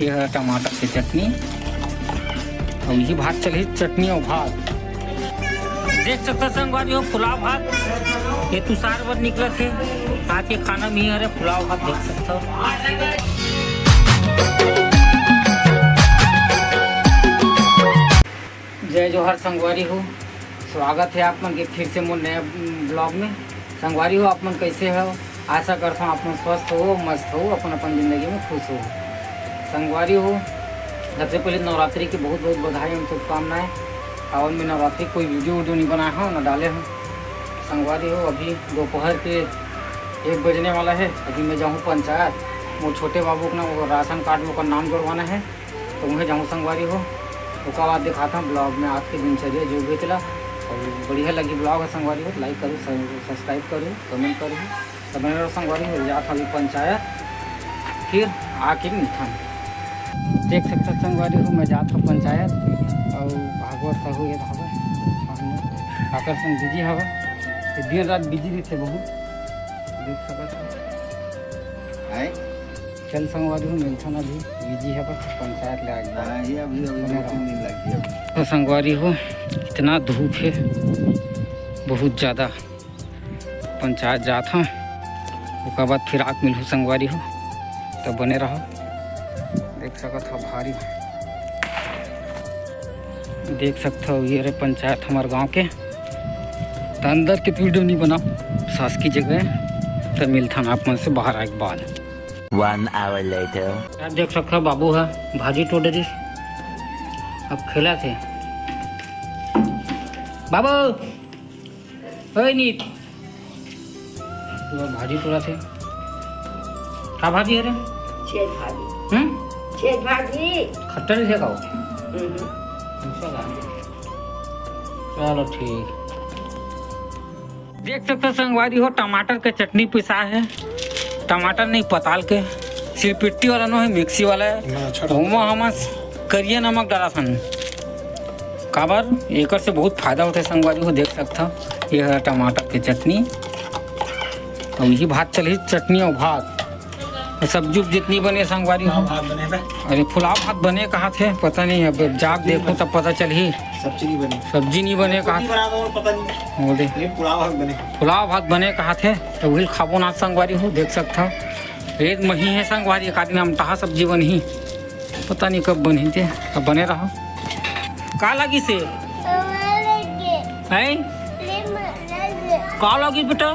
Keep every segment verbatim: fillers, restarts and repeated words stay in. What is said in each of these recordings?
ये है टमाटर के चटनी, अउ इही भात चलही, चटनी अउ भात। देख सकथव संगवारी हो, पुलाव भात ये तुषार बर निकलत हे। आज के खाना में ये हरे पुलाव भात, देख सकथव। जय जोहार संगवारी हो, स्वागत हे आप मन के फिर से मोर नया vlog में। संगवारी हो, आप मन कैसे हो? आशा करथव आप मन स्वस्थ हो, मस्त हो, अपन अपन जिंदगी में खुश हो। संगवारी हो, सबसे पहले नवरात्रि की बहुत बहुत बधाई एवं शुभकामनाएं। अउ मैं नवरात्रि कोई video video नहीं बनाए हव, न डाले हव। संगवारी हो, अभी दोपहर के एक बजने वाला है। अभी मैं जाहूँ पंचायत, मोर छोटे बाबू के ना वो राशन कार्ड में ओकर नाम जोड़वाना है, तो उहें जाहूँ संगवारी हो। ओकर बाद दिखाता हूँ vlog में आज के दिनचर्या जो भी तेला। अउ बढ़िया लगी vlog ह संगवारी हो, like करू, subscribe करू, comment करू। तो बने रहो संगवारी हो, जात हूँ अभी पंचायत, फिर आके मिलथन। देख सकथव संगवारी हो, मैं जात हूँ पंचायत, अउ भागवत साहू ये हवय, आकर्षण busy हवय, ये दिन रात busy रहिथे बहुत। देख सकत हव। आए? चल संगवारी हो, मिलथन अभी, busy हे बस, पंचायत ले आगे। हाँ, ये अभी, अभी बने दो रहो। तीन दिन लग गया। तो संगवारी हो, इतना धूप हे, बहुत ज्यादा। पंचायत जात हव, ओकर बाद फिर आके मिलहूँ संगवारी हो, तो बने रहो। देख सकत हव भारी, देख सकत हव ये रे पंचायत हमर गांव के। त अंदर के video नहीं बनाव, शासकीय जगह हे, त मिलथन आप मन से बाहर आए के बाद। One hour later। आप देख सकत हव बाबू ह भाजी टोड़े रिहिस, अब खेलत हे। बाबू, ओए नीत, तू भाजी टोड़त हे। का भाजी हरे? छेद भाजी। हम्म? छेद भाजी। खट्टा नहीं थे का वो? हम्म। अच्छा का? चलो ठीक। देख सकथव संगवारी हो, टमाटर के चटनी पिसा हे। टमाटर नहीं, पताल के। सिलपिट्टी वाला नो हे, मिक्सी वाला हे। हाँ, अच्छा। ओमा हमन करिया नमक डालथन। काबर? एकर से बहुत फायदा होथे संगवारी हो, देख सकथव। ये हे टमाटर के चटनी, अउ इही भात चलही, चटनी अउ भात। सब्जी उब्जी जितनी बने संगवारी हो। पुलाव भात बने बे। अरे पुलाव भात बने कहाथे, पता नहीं, अब जाके देखहूँ तब पता चलही। सब्जी नहीं बने। सब्जी नहीं बने कहाथे। बना दो, पता नहीं। वो दे। ये पुलाव भात बने। पुलाव भात बने कहाथे, त उही ल खाबो ना संगवारी हो, देख सकथव। रेत मही हे संगवारी, एक आदमी अमटहा सब्जी बनही। पता नहीं कब बनही ते, अब बने रहो। का लगिस हे? हैं? का लगिस बेटा?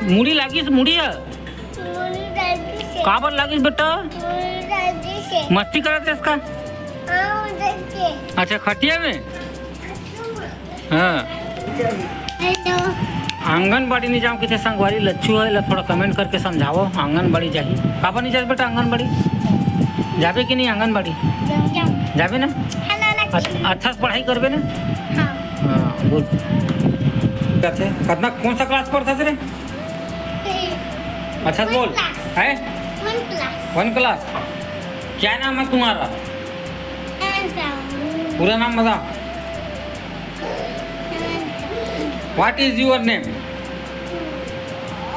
मुड़ी लगिस, मुड़ी हे? काबर लगिस बेटा? मस्ती करत रहिस का? अच्छा, खटिया में? हाँ। आंगनबाड़ी नहीं जाऊँ किथे संगवारी, लच्छू हे, ला थोड़ा comment करके समझाओ, आंगनबाड़ी जाही। काबर नहीं जास बेटा आंगनबाड़ी? जाबे कि नहीं आंगनबाड़ी? जाबे ना? अच्छा, अच्छा से पढ़ाई करबे ना? हाँ। हाँ, good। कथे, कतना, कौन सा class पढ़थस रे? अच्छा से बोल। One class। हैं? One class। One class। क्या नाम है तुम्हारा? पूरा नाम बताओ। What is your name?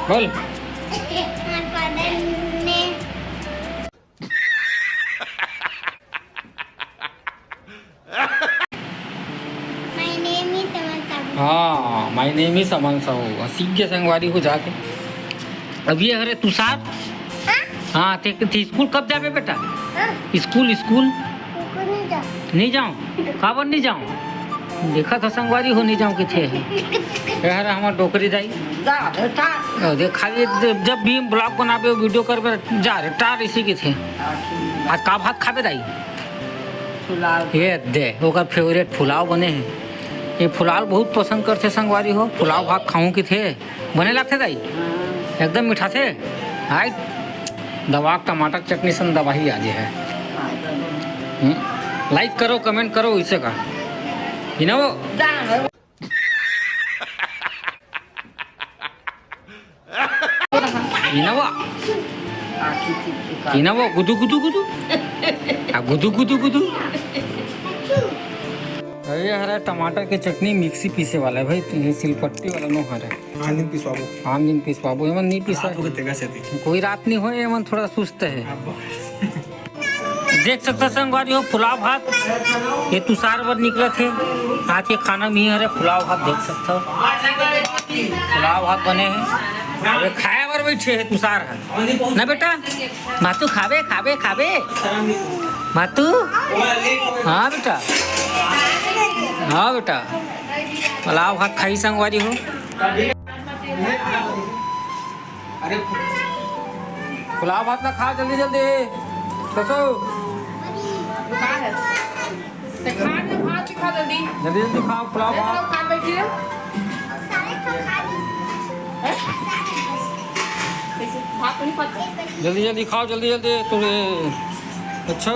बोल। हाँ, my name is अमन साहू। सीख गे संगवारी हो जाके। अब ये हरे तुषार। हाँ? हाँ, ते, ते स्कूल कब जाबे बेटा? हाँ? School, school? स्कूल नहीं जाऊँ। नहीं जाऊँ? काबर नहीं जाऊँ? देखत हव संगवारी हो, नहीं जाऊँ किथे। ये हरे हमर डोकरी दाई। जा रे, टार। ओ, देख, खाली जब, जब भी vlog बनाबे, video करबे, जा रे, टार इसी किथे। आज का भात खाबे दाई? पुलाव। ये दे, ओकर favourite पुलाव बने हे। ये पुलाव बहुत पसंद करथे संगवारी हो, पुलाव भात खाहूँ किथे। बने लागथे दाई? हाँ। एकदम मिठाथे। हाय, दवा के टमाटर चटनी सन दवाही आजे हे। हाँ, तो हम्म, like करो, comment करो, इसे का। इना वो। दान। इना वो। आखी चिपचिपा। इना वो, गुदु, गुदु, गुदु। आ, गुदु, गुदु, गुदु। अरे, ये हरा टमाटर के चटनी मिक्सी पीसे वाला हे भाई, ये सिलपट्टी वाला नो हरे। आन दिन पिसवाबो। आन दिन पिसवाबो, एमन नहीं पिसा। रात हो गए तेगा से थी। कोई रात नहीं होय, एमन थोड़ा सुस्त हे। अब देख सकत हो संगवारी हो, पुलाव भात ये तुषार बर निकलत हे। आज के खाना में ही हरे पुलाव भात, देख सकत हो पुलाव भात बने हे। अबे खाए बर बैठे हे तुषार ह ना बेटा। मातू खाबे, खाबे, खाबे। मातू, हाँ बेटा, हाँ बेटा, पुलाव भात खाई संगवारी हो। पुलाव भात ला खा जल्दी जल्दी। कसो? का है? ते खा ना, भात भी खा जल्दी। जल्दी जल्दी खाओ पुलाव अरे, भात। चलो, खा बैठी रहो। हैं? कैसे? भात तो नहीं खाते? जल्दी जल्दी खाओ, जल्दी जल्दी। तो ये अच्छा।